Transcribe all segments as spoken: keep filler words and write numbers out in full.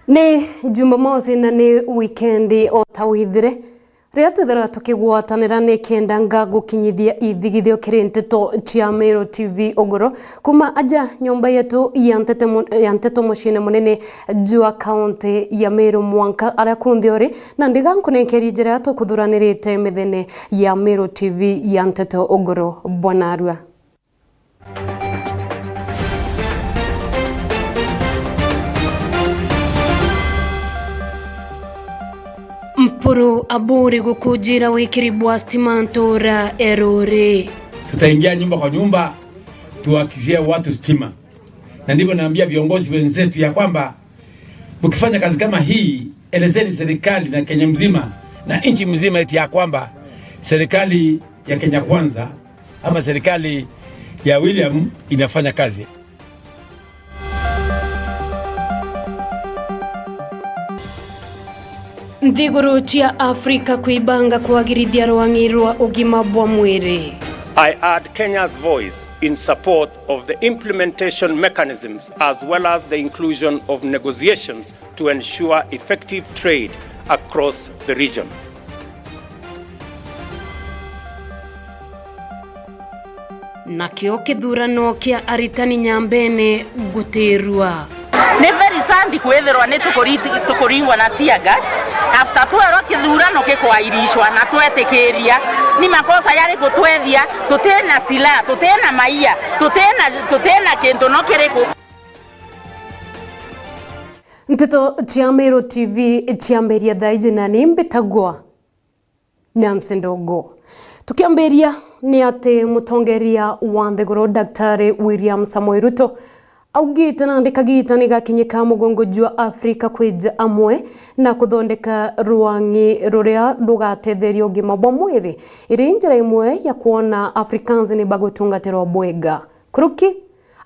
Ni Jumamosi na ni wikendi o ta withire, riria twithirwa tukigwatanira nikenda ngagukinyithia ithigithio kiri nteto cia Meru T V Uguru, kuma aja nyomba yetu ya ntete mu-, ya nteto muciine munene jwa kaunti ya Meru, mwanka aria kunthe uri, na ndiga nkunenkerie njira iria tukuthuranirite mithene ya Meru T V ya nteto Uguru. Bwana arua. Mpuru aburi gukujira wikiri bwa stima ntura Eruri. Tutaingia nyumba kwa nyumba, tuwakizie watu stima. Na ndivyo naambia viongozi wenzetu ya kwamba mkifanya kazi kama hii, elezeni serikali na Kenya mzima na nchi mzima eti ya kwamba serikali ya Kenya Kwanza ama serikali ya William inafanya kazi. Nthiguru cia Afrika kwibanga kwagirithia rwang'i rwa ugima bwa mwiri. I add Kenya's voice in support of the implementation mechanisms as well as the inclusion of negotiations to ensure effective trade across the region. Nakio kithurano kia aritani Nyambene gutirua. Ni very sad kwithirwa ni tukuri-, tukuringwa na tear gas after twerwa kithurano gikwairishwa na twetikiria. Ni makosa yariku twethia? Tutina silaha, tutina maia, tutina, tutina kintu no kiriku. Nteto cia Meru T V ciambiria thaa iji, na ni mbitagwa Nancy Ndungu. Tukiambiria ni ati mutongeria wa nthiguru Daktari William Samoei Ruto augite nandi kagita ni gakinyika mugongo jwa Afrika kwija amwe na kuthondeka rwang'i ruria rugatetheria ugima bwa mwiri, iri njira imwe ya kwona Africans ni bagutungatirwa bwega. Kuruki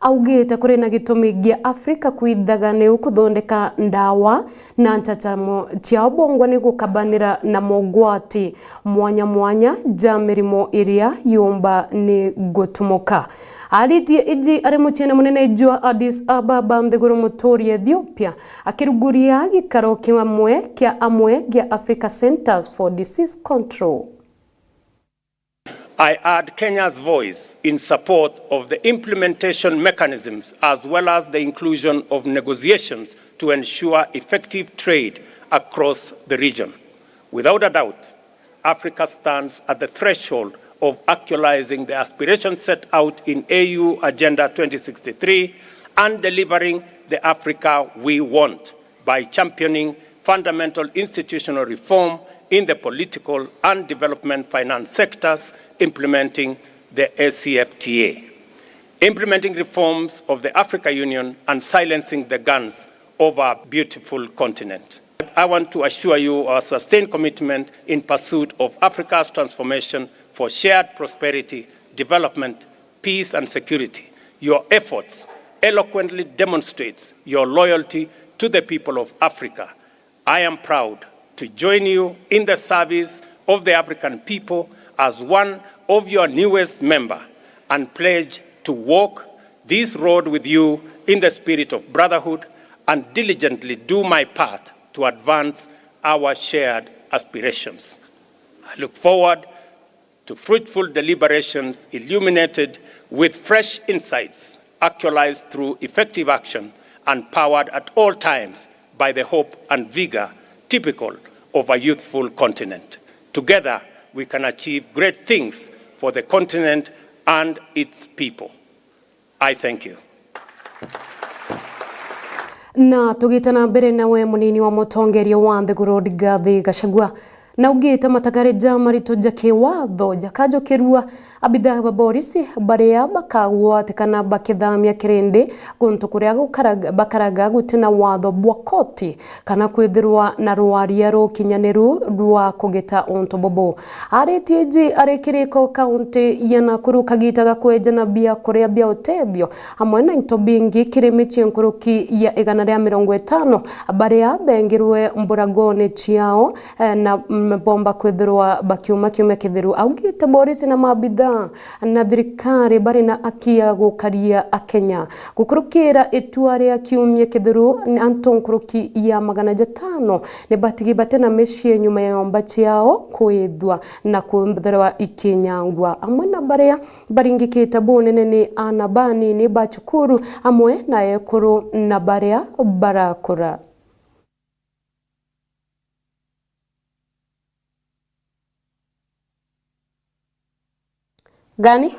augite kuri na gitumi gia Afrika kwithaga niu kuthondeka ndawa na nchachamo cia ubongwa ni gukabanira na mogwati mwanya mwanya ja mirimo iria yumba ni gutumuka. Aritie iji ari muciene munene jwa Addis Ababa, nthiguru muturi Ethiopia, akiruguria gikaro kimwe kia amwe gia Africa Centres for Disease Control. I add Kenya's voice in support of the implementation mechanisms as well as the inclusion of negotiations to ensure effective trade across the region. Without a doubt, Africa stands at the threshold of actualizing the aspirations set out in A U Agenda twenty sixty-three and delivering the Africa we want by championing fundamental institutional reform in the political and development finance sectors, implementing the A C F T A, implementing reforms of the Africa Union, and silencing the guns of our beautiful continent. I want to assure you our sustained commitment in pursuit of Africa's transformation for shared prosperity, development, peace and security. Your efforts eloquently demonstrates your loyalty to the people of Africa. I am proud to join you in the service of the African people as one of your newest member and pledge to walk this road with you in the spirit of brotherhood and diligently do my part to advance our shared aspirations. I look forward to fruitful deliberations illuminated with fresh insights, actualized through effective action and powered at all times by the hope and vigor typical of a youthful continent. Together, we can achieve great things for the continent and its people. I thank you. Na tugite na mbere nawe, munini wa mutongeria wa nthiguru Rigathi Gachagua naugite matagari ja maritu ja kiwatho jakajukirua, abithaa ba borisi baria bakagwatikana bakithamia kirindi guntu kuria gukaraga-, bakaraga gutina watho bwa koti kana kwithirwa na rwaria rukinyaniru rwa kugita untu bubu. Aritie iji ari kiriko kaunti ya Nakuru kagita ga kweja na bia kuria bia utethio amwe na into bingi kiri micii nkuruki ya igana ria mirongo itano baria bengirwe mburagone ciao, eh, na, mm, Mebomba kwithirwa bakiuma kiumia kithiru, augite borisi na maabithaa na thirikari bari na aki ya gukaria Akenya. Gukurukira itua ria kiumia kithiru, ni antu nkuruki ya magana jatano ni batigi bati na micii nyuma ya nyomba ciao kwithwa na kwithirwa ikinyangwa, amwe na baria baringikite bunene ni aana banini ba cukuru, amwe na ekuru na baria barakura. Gani?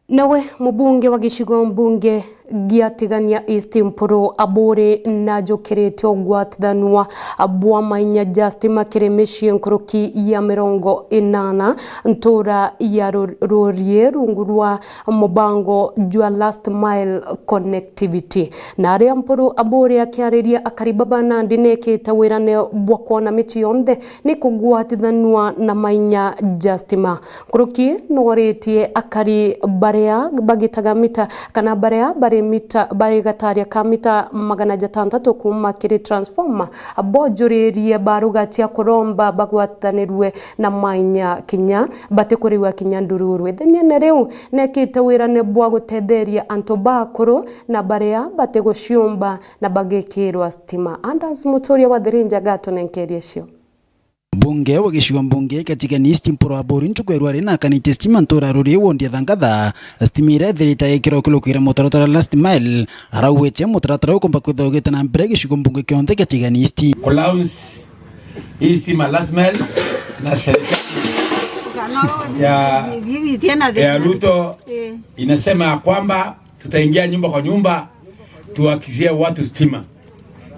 Nawe mubunge wa gicigo mbunge gia Tigania East Mpuru Aburi najukirite ugwatithanua bwa mainya ja stima kiri micii nkuruki ya mirongo inana ntura ya Ru-, Rurie rungu rwa mubango jwa Last Mile Connectivity. Na aria Mpuru Aburi akiariria akari baba Nandi nekite wirane bwa kwona micii yonthe ni kugwatithanua na mainya ja stima. Nkuruki noritie akari baria bagitaga mita kana baria bari mita, bari gataria ka mita magana jatantatu kuuma kiri transformer, bojuririe baruga cia kuromba bagwatanirue na mainya kinya batikurigwa kinya ndururu. Ithenyene riu nekite wirane bwa gutetheria antu bakuru na baria batiguciumba na bagikirwa stima. Adams Muturia wa Thirinja gatunenkerie cio. Mbunge wa gicigo mbunge gia Tigania East Mpuru Aburi ntuku ya rwari nakanitie stima ntura Rurie wondi ya Thangatha, stima iria ithirite igikirwa kurukira mutaratara Last Mile. Arauite mutaratara ukumba kwithirwa ugite na mbere gicigo mbunge kionthe gia Tigania East. Ku launch hii stima Last Mile na serikali ya, ya Ruto inasema ya kwamba tutaingia nyumba kwa nyumba, tuwakizie watu stima.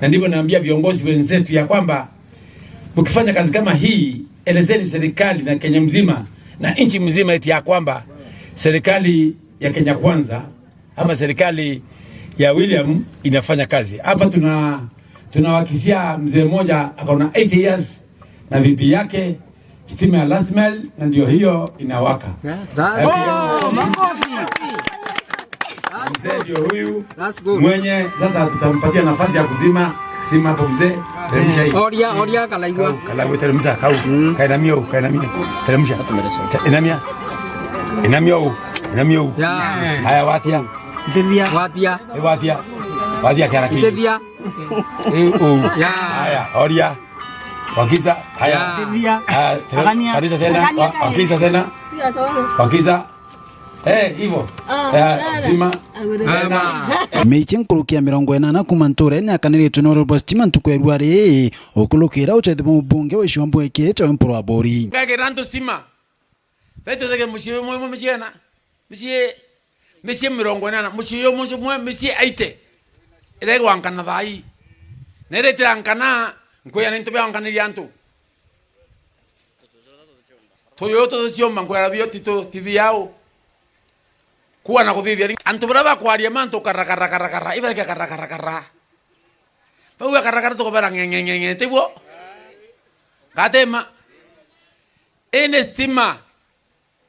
Na ndivyo naambia viongozi wenzetu ya kwamba mkifanya kazi kama hii, elezeni serikali na Kenya mzima na nchi mzima eti ya kwamba serikali ya Kenya Kwanza ama serikali ya William inafanya kazi. Hapa tuna, tunawakisia mzee mmoja ako na eighty years na bibi yake, stima ya Last Mile, na ndio hiyo inawaka. Yeah, that's Oh, makofi. Mzee ndio huyu. That's good. Mwenye sasa tutampatia nafasi ya kuzima. Zima hapo mzee. Teremsha hii. Oria, oria kalaigua. Kau, kalaigua, teremsha, kau. Mm. Kainamia huu, kainamia. Teremsha. Te-, inamia. Inamia huu. Inamia huu. Yeah. Haya, watia. Itithia. Watia. Eh, watia. Watia kiara kii. Itithia. Eh, huu. Yeah. Haya, oria. Wakiza, haya. Yeah. Itithia. Ah, te-, Agania. Wakiza tena. Agania. Wa-, wakiza tena. Wakiza. Eh, hivyo. Ah, eh, sara. Zima. Agure. Tena. Micii nkuruki ya mirongo inana kuuma nturene akaniritwe ni ururu bwa stima ntuku ya rwari, ukurukira utethi bwa mubunge wa iciwa mbunge kia Mpuru Aburi. Ngekira antu stima. Betu theke mucii umwe umwe micii ena. Micii, micii mirongo inana. Mucii umwe umwe micii eighty. Iregwankana thaa ii. Na iria itirankana, nkwira ni into biankaniria antu. Tuyu tuciumba nkwera bio titu, ti biau. Kuwa na kuthithia ri-, antu baria bakwaria mantu kara, kara, kara, kara, ibareke kara, kara, kara. Bauga kara, kara, tukubera ng'e, ng'e, ng'e, ng'e, tiguo? Gatema. Ii ni stima.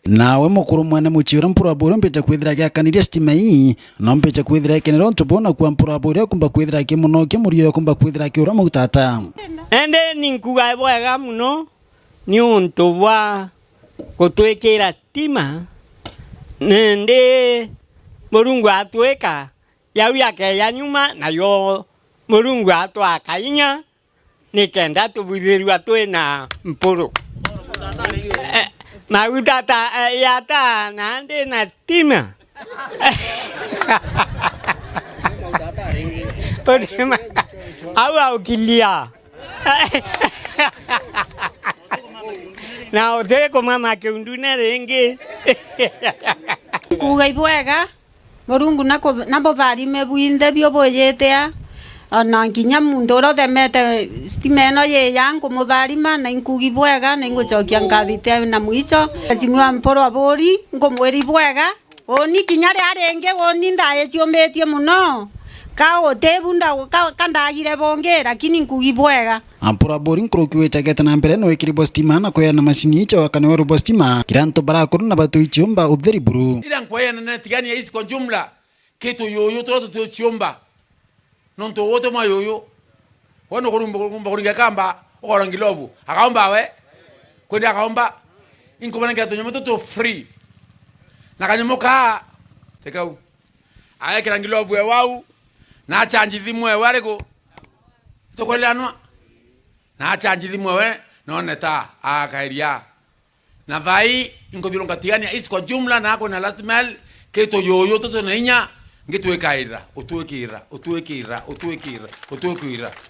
Nawe mukuru mwene mucii uria Mpuru Aburi umbite kwithira akiakanirie stima ii, na umbite kwithira ikenera untu buu, na kwa Mpuru Aburi akumba kwithira akimunokia murio, akumba kwithira akiura mautata. Indi ni nkuga bwega muno ni untu bwa gutwikira stima, nindi Murungu atwika, yau yakeja nyuma, nayo Murungu atwaka inya, nikenda tubwithirua twina Mpuru. Eh, maguta ta, eh, ya taa, na ndi na stima. Au aukilia. Na uti kumama kiundune ringi. Kuuga ibwega. Murungu na kutha-, na butharime bwinthe bio bujitia, ona nkinya muntu uria uthemete stima ino yiya nkumutharima, na inkugi bwega, na ingucokia nkathi ite na mwicho. Mheshimiwa Mpuru Aburi, nkumwiri bwega, uni kinya ria ringi, uni ndaiciumbitie muno, ka utibu nda-, ka, ka ndagire bungi, lakini nkugi bwega. Mpuru Aburi nkuruki wichagete na mbere ni wikiri bwa stima na kweana macini cia wakani weru bwa stima kiri antu barakuru na batui ciumba utheri buru. Ira nkweana na Tigania East kwa jumla, kitu yuyu turia tutui ciumba. Nontu uti mwa yuyu. We nukurumba kuringa kamba, ukora ngilobu. Akaomba we. Kwindi akaomba. Inkumanengera tunyama tutu free. Na kanyama kaa, tekau. Aekira ngilobu e wau, na achanji thimu ewe ariku. Tukweleanwa? Na achanji thimu ewe, none ta akairia. Na thaa ii, inkuthiurunka Tigania East kwa jumla, na kwina last mile, kitu yuyu tutu na inya, ngitwikaira, utwikira, utwikira, utwikira, utwikira.